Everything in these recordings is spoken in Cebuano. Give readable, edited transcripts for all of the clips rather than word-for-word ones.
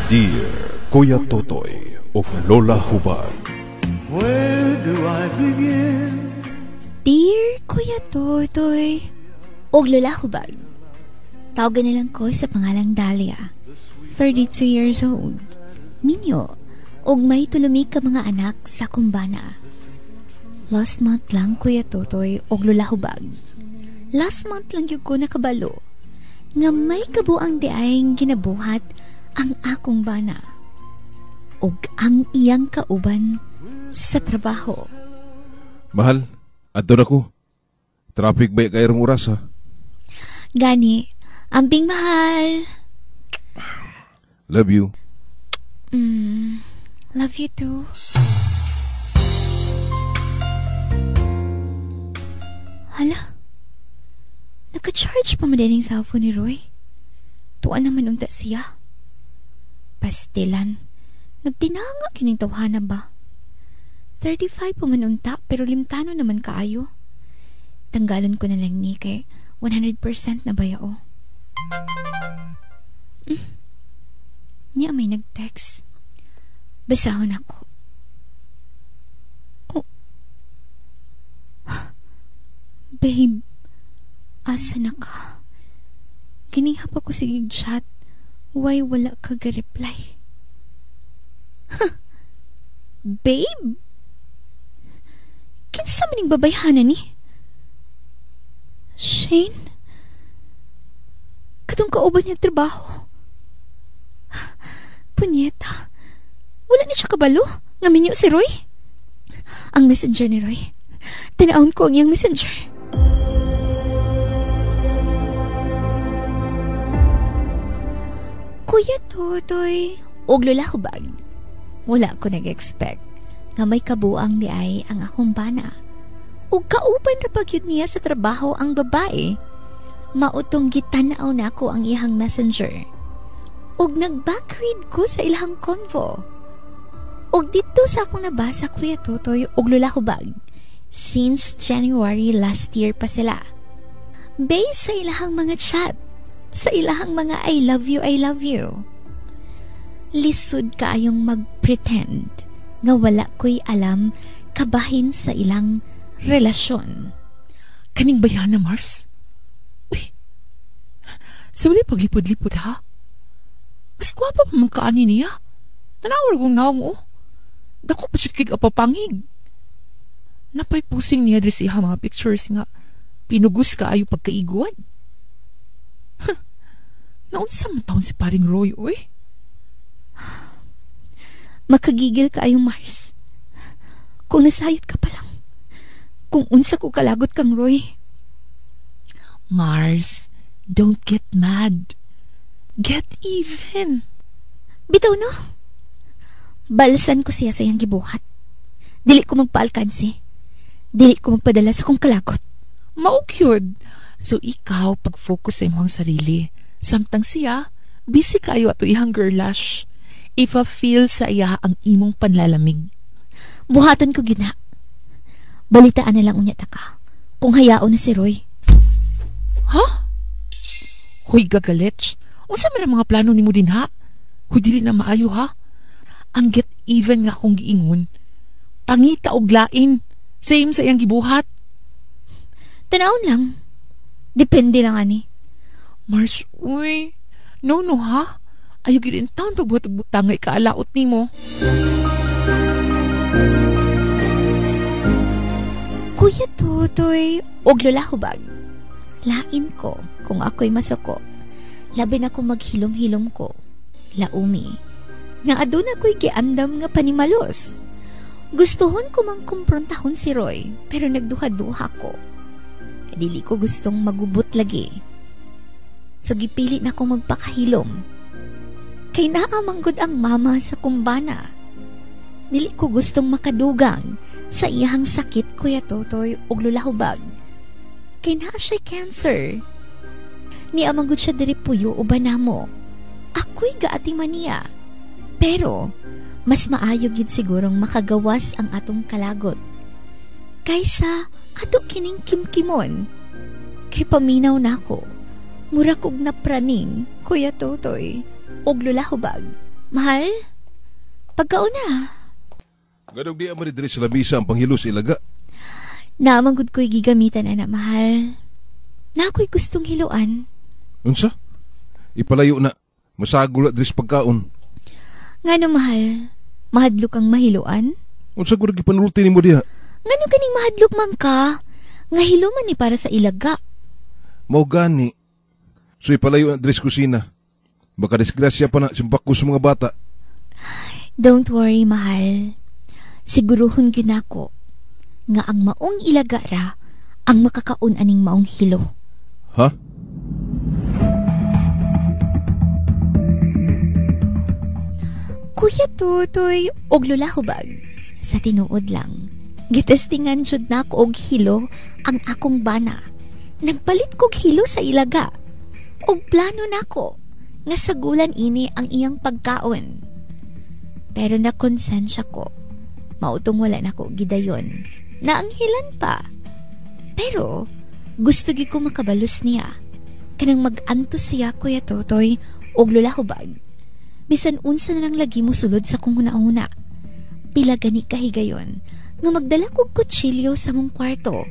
Dear Kuya Totoy ug Lola Hubag. Where do I begin? Dear Kuya Totoy ug Lola Hubag. Tawagan nilang ko sa pangalang Dahlia, 32 years old. Minyo, ug may tulumi ka mga anak sa kumbana. Last month lang, Kuya Totoy ug Lola Hubag. Last month lang gyud ko nakabalo nga may kabuang diay ginabuhat ang akong bana ug ang iyang kauban sa trabaho. Mahal, adto na ko. Traffic ba kay oras ha? Gani, amping mahal. Love you. Love you too. Hala, naka-charge pa man din ang cellphone ni Roy. Tuwa naman unta siya. Pastilan, nagtinanga kining tawhana ba? 35 pa man unta pero limtano naman kaayo. Tanggalon ko na lang ni kay 100% na bayao. Niya may nag-text. Basahon ako. Oh. Babe, asa na ka? Ginihap ako sige chat. Why wala ka ga-reply? Babe? Kinsa man ning babayhana ni? Shane? Katong kauban niyang trabaho. Punyeta. Wala ni siya kabalo. Nga minyo si Roy. Ang messenger ni Roy. Tinaon ko ang iyang messenger. Kuya Totoy, og Lola Hubag. Wala ko nag-expect nga may kabuang di ay ang akong bana. Ug kauban ra pagyud niya sa trabaho ang babae. Mautong gitan-aw nako ang iyang messenger. Ug nag-backread ko sa ilahang convo. Ug dito sa akong nabasa, Kuya Totoy ug Lola Hubag, since January last year pa sila. Based sa ilahang mga chat, sa ilahang mga I love you, I love you. Lisod kaayong mag-pretend nga wala ko'y alam kabahin sa ilang relasyon. Kaning bayana, Mars? Uy, sa wala paglipod-lipod ha? Mas gwapa pa man kaani niya. Tanawar kong naong oh. Dako pa siya kig apapangig. Napay pusing niya diri sa iha mga pictures nga pinugus ka ayo pagkaigwad. Naunsa man taon si paring Roy, oy? Makagigil ka ayo, Mars. Kung nasayod ka pa lang. Kung unsa ko kalagot kang Roy. Mars, don't get mad. Get even. Bitaw no? Balsan ko siya sa iyang gibuhat. Dili ko magpaalkansi. Dili ko magpadala sa kong kalagot. Maukyod. So ikaw, pag-focus sa imong sarili. Samtang siya, busy kayo ato ihang girlash. Ifa-feel sa iya ang imong panlalamig. Buhaton ko gina. Balitaan na lang unya ta ka. Kung hayaon na si Roy. Ha? Hoy gagaletch. Unsa man ang mga plano nimo din ha? Hoy dili na maayo ha? Ang get even nga akong giingon. Pangita og lain. Same sa iyang gibuhat. Tanawon lang. Depende lang ani. Mars, uy. No, no ha? Ayaw gyud in town pagbuhat og butang nga ikaalaot nimo. Kuya Totoy, og Lola Hubag. Lain ko kung ako'y masuko. Labi na kung maghilom-hilom ko. Laumi. Nga aduna ko'y giandam nga panimalos. Gustuhon ko mang kumprontahon si Roy, pero nagduha-duha ko. Dili ko gustong magubot lagi. So gipili na akong magpakahilom. Kay naamanggod ang mama sa kumbana. Dili ko gustong makadugang sa iyang sakit, Kuya Totoy ug Lola Hubag. Kay naa siya cancer. Niamanggod siya diri puyo uban namo. Ako'y gaati man niya. Pero mas maayo gyud sigurong makagawas ang atong kalagot kaysa ato kining kimkimon. Kay paminaw nako, mura kog napraning, Kuya Totoy ug Lola Hubag. Mahal, pagkauna. Ganong di man diri sa lamisa ang panghilo sa ilaga. Naamang gud ko'y gigamitan, ana, mahal. Na ako'y gustong hiluan. Unsa? Ipalayo na. Masagol diri sa pagkaon. Ngano, mahal? Mahadlok kang mahiluan? Unsa gud gipanulti nimo diha? Ngano ganing mahadlok man ka? Nga hilo man ni para sa ilaga. Mao gani. So ipalayo na diri sa kusina. Baka disgrasya pa na simpak ko sa mga bata. Don't worry, mahal. Siguruhon gyud nako nga ang maong ilaga ra ang makakaon aning maong hilo. Ha? Kuya Totoy og Lola Hubag, sa tinuod lang, gitestingan jud nako og hilo ang akong bana. Nagpalit kog hilo sa ilaga. Og plano nako nga sagulan ini ang iyang pagkaon. Pero nakonsensya ko, mautong wala nako gidayon, naanghilan pa. Pero gusto gyud ko makabalos niya. Kanang mag-antos siya, Kuya Totoy og Lola Hubag. Bisan unsa na lang lagi mo sulod sa kong huna-huna. Pila gani kahigayon nga magdala kog kutsilyo sa mong kwarto.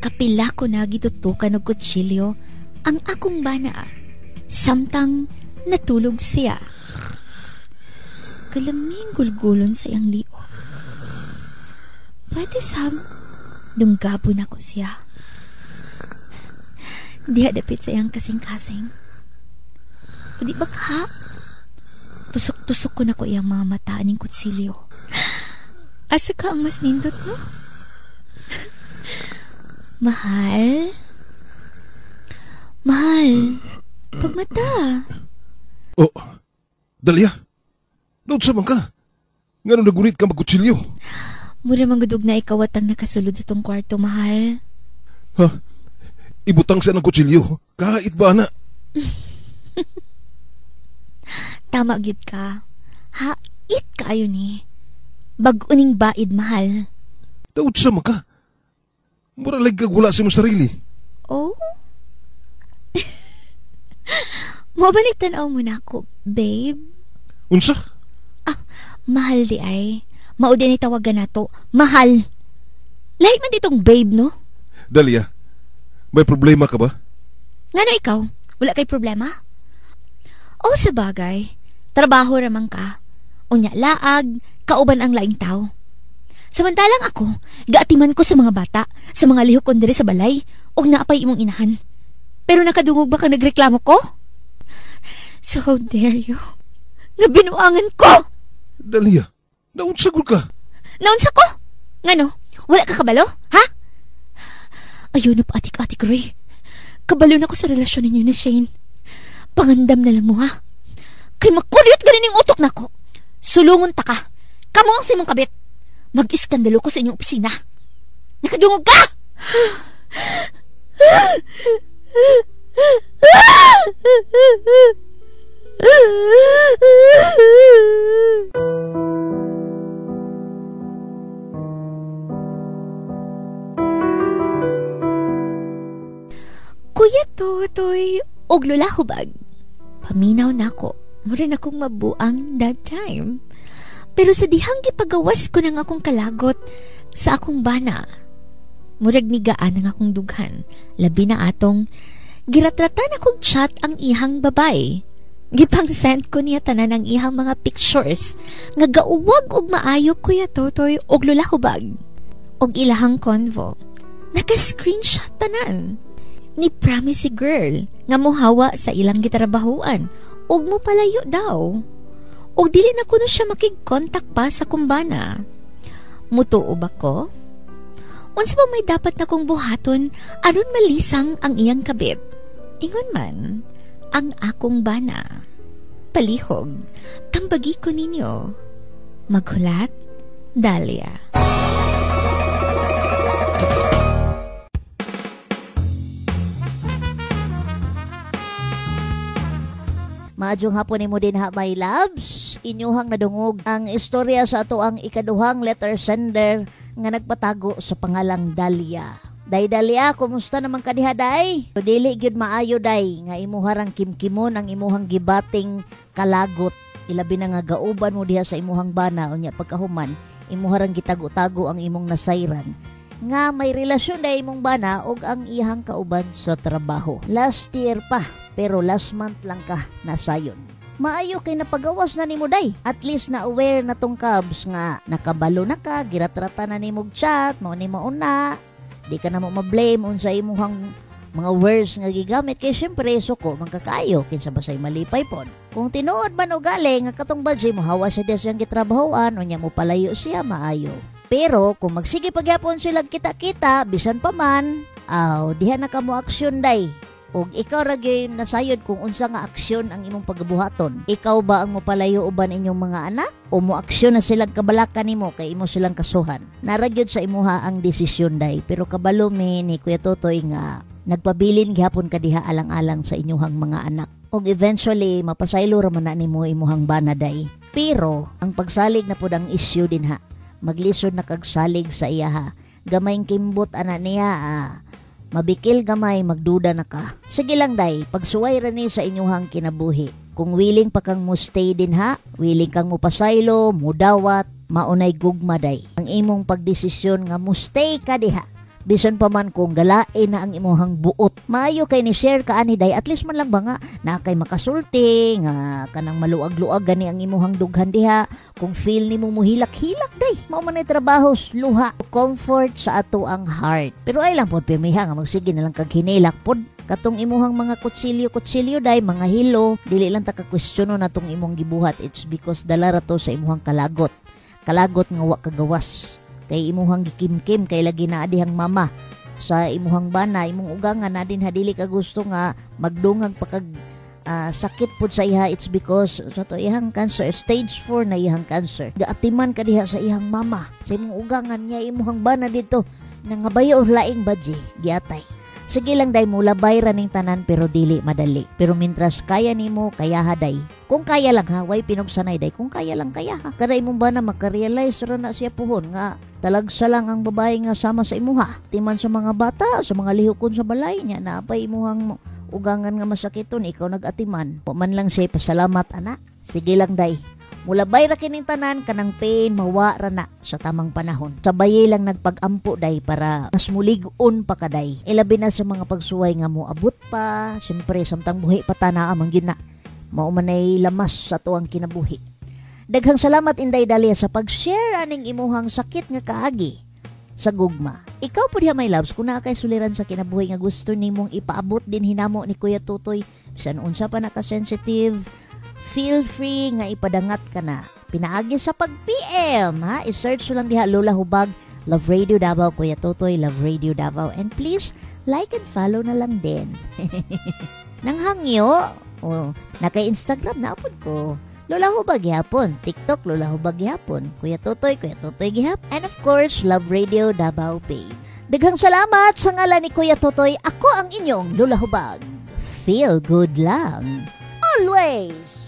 Kapila ko na gitutukan og kutsilyo ang akong bana. Samtang natulog siya. Kalaming gulgulon sa iyang liog. Pwede sab, dunggabo na ko siya. Diha dapit sa iyang kasing-kasing. O di ba ka? Tusok-tusok ko na ko iyang mga mata aning kutsilyo. Asa ka ang mas nindot, no? Mahal? Mahal, pagmata. Oh, Dalia, nood sa man ka. Ngano nagunit ka magkutsilyo? Mura manggudog na ikaw at ang nakasulod sa tong kwarto, mahal. Ha? Ibutang sa ng kutsilyo? Kahit ba na? Tama gyud ka. Hait kaayo ni. Bag-uning baid, mahal. Daud sa man ka. Mura lag kag wala sa imong sarili. Oh? Mabalik tan-aw mo na ako, babe. Unsa? Ah, mahal di ay. Mao din tawagan nato. Mahal. Lahi man ditong babe, no? Dalia, may problema ka ba? Ngano ikaw? Wala kay problema? O sa bagay, trabaho ramang ka. Unya laag, kauban ang laing tao. Samantalang ako, gaatiman ko sa mga bata, sa mga lihok kon diri sa balay, ug naapay imong inahan. Pero nakadungog ba ka nagreklamo ko? So how dare you? Nga binuangan ko! Dalia, naunsa gud ka? Naunsa ko? Ngano? Wala ka kabalo? Ha? Ayun na pa, atik-atik, Roy. Kabalo na ko sa relasyon ninyo ni Shane. Pangandam na lang mo, ha? Kay makuryot ganin yung utok nako. Sulungon ta ka. Kamo ang simong kabit. Mag-iskandalo ko sa inyong opisina. Nakadungog ka! Kuya Totoy og Lola Hubag, paminaw nako. Mura na kong mabuang that time. Pero sa dihang gipagawas ko ng akong kalagot sa akong bana, murag nigaan ang akong dughan. Labi na atong giratratan akong chat ang ihang babay. Gipang-send ko niya tanan ang ihang mga pictures nga gauwag og maayo, Kuya Totoy og Lola Hubag, og ilahang convo. Naka-screenshot tanan. Ni promise si girl nga mohawa sa ilang gitrabahuan og mopalayo daw. Og dili na kuno siya makig-contact pa sa kumbana. Mutuo ba ko? Unsa ba may dapat na kong buhaton aron malisang ang iyang kabit? Ingon man ang akong bana. Palihog, tambagi ko ninyo. Maghulat, Dalia. Maadjong hapon nimo din ha, my loves. Inyuhang nadungog ang istorya sa ato ang ikaduhang letter sender nga nagpatago sa pangalang Dalia. Day Dalia, kumusta naman ka diha, day? Dili gyud maayo, day, nga imuharang kimkimon ang imuhang gibating kalagot. Ilabi na nga gauban mo diha sa imuhang bana, unya pagkahuman imuha rang gitago-tago ang imong nasayran nga may relasyon na imong bana og ang iyang kauban sa trabaho. Last year pa, pero last month lang ka nasayon. Maayo kay napagawas na nimo, day. At least na aware na tong Cubs nga nakabalo na ka, giratrata na nimo chat, mao ni mauna. Di ka na mo ma-blame unsa imuhang mga words nga gigamit kay syempre suko man kakayo, kinsa ba say malipay pod. Kung tinuod man ugali nga katong budget mo hawa siya diya siyang gitrabahoan, unya mo palayo siya, maayo. Pero kung magsige pagyapon sila kita-kita bisan pa man, aw, diha na ka mo aksyon, day. Og ikaw ra gyud nasayod kung unsa nga aksyon ang imong pagabuhaton. Ikaw ba ang mopalayo uban inyong mga anak o mo aksyon na silang kabalaka nimo kay imo silang kasuhan? Nara gyud sa imuha ang desisyon, day, pero kabalo mi ni Kuya Totoy nga nagpabilin gihapon ka diha alang-alang sa inyuhang mga anak. Og eventually mapasaylo ra man na nimo imuhang bana, day. Pero ang pagsalig na pud ang issue din ha. Maglisod na kag salig sa iya ha. Gamayng kimbot ana niya ah. Mabikil gamay, magduda na ka. Sige lang, day, pagsuway ra ni sa inyuhang kinabuhi. Kung willing pa kang mo stay din ha, willing kang mo pasaylo, mudawat, maunay gugma, day. Ang imong pagdesisyon nga mo stay ka diha, bisan pa man kung galain na ang imuhang buot. Maayo kay ni share ka ani, day, at least man lang ba nga na kay makasulti nga kanang maluag-luag gani ang imuhang dughan diha. Kung feel nimo muhilak-hilak, day, mao man ay trabaho luha, comfort sa ato ang heart. Pero ay lang pod pirmiha nga magsige na lang kag hinilak pod katong imuhang mga kutsilyo-kutsilyo, day, mga hilo. Dili lang ta ka kwestiyono na tong imong gibuhat. It's because dala ra to sa imuhang kalagot, kalagot nga wa kagawas kay imuhang gikimkim kay lagi na dihang mama sa imuhang bana, imong ugangan na din hadili ka gusto nga magdungag pa kag sakit pud sa iha. It's because sa to ihang cancer, stage 4 na ihang cancer. Gaatiman ka diha sa ihang mama, sa imong ugangan niya, imuhang bana dito nangabayo laing badji giatay. Sige lang, day, mulabay ra ning tanan pero dili madali. Pero mintras kaya nimo, kaya day. Kung kaya lang ha, way pinugsanay, day. Kung kaya lang, kaya ha. Kada imong bana makarealize ra na siya puhon nga talagsa lang ang babae nga sama sa imuha. Timan sa mga bata, sa mga lihokon sa balay niya, naapay imuhang ugangan nga masakiton, ikaw nag-atiman. Wa man lang siya pasalamat ana. Sige lang, day. Mulabay ra kining tanan, kanang pain mawa ra na sa tamang panahon. Sabaye lang nagpag-ampo, day, para mas mulig-on pa ka, day. Ilabi na sa mga pagsuway nga mo abot pa, siyempre samtang buhi pa ta naa man gyud na. Mao man ay lamas sa tuang kinabuhi. Daghang salamat, Inday Dalia, sa pag-share aning imuhang sakit nga kaagi sa gugma. Ikaw po diha, my loves, kung naa kay suliran sa kinabuhi nga gusto nimong ipaabot din hinamo ni Kuya Totoy, bisan unsa pa naka-sensitive, feel free nga ipadangat ka na. Pinaagi sa pag-PM, ha? I-search lang diha Lola Hubag, Love Radio Davao, Kuya Totoy, Love Radio Davao. And please, like and follow na lang din. Nang hangyo, oh, naka Instagram na pod ko. Lola Hubag gihapon, TikTok Lola Hubag gihapon, Kuya Totoy, Kuya Totoy gihap, and of course, Love Radio Davao page. Daghang salamat sa ngalan ni Kuya Totoy. Ako ang inyong Lola Hubag. Feel good lang. Always!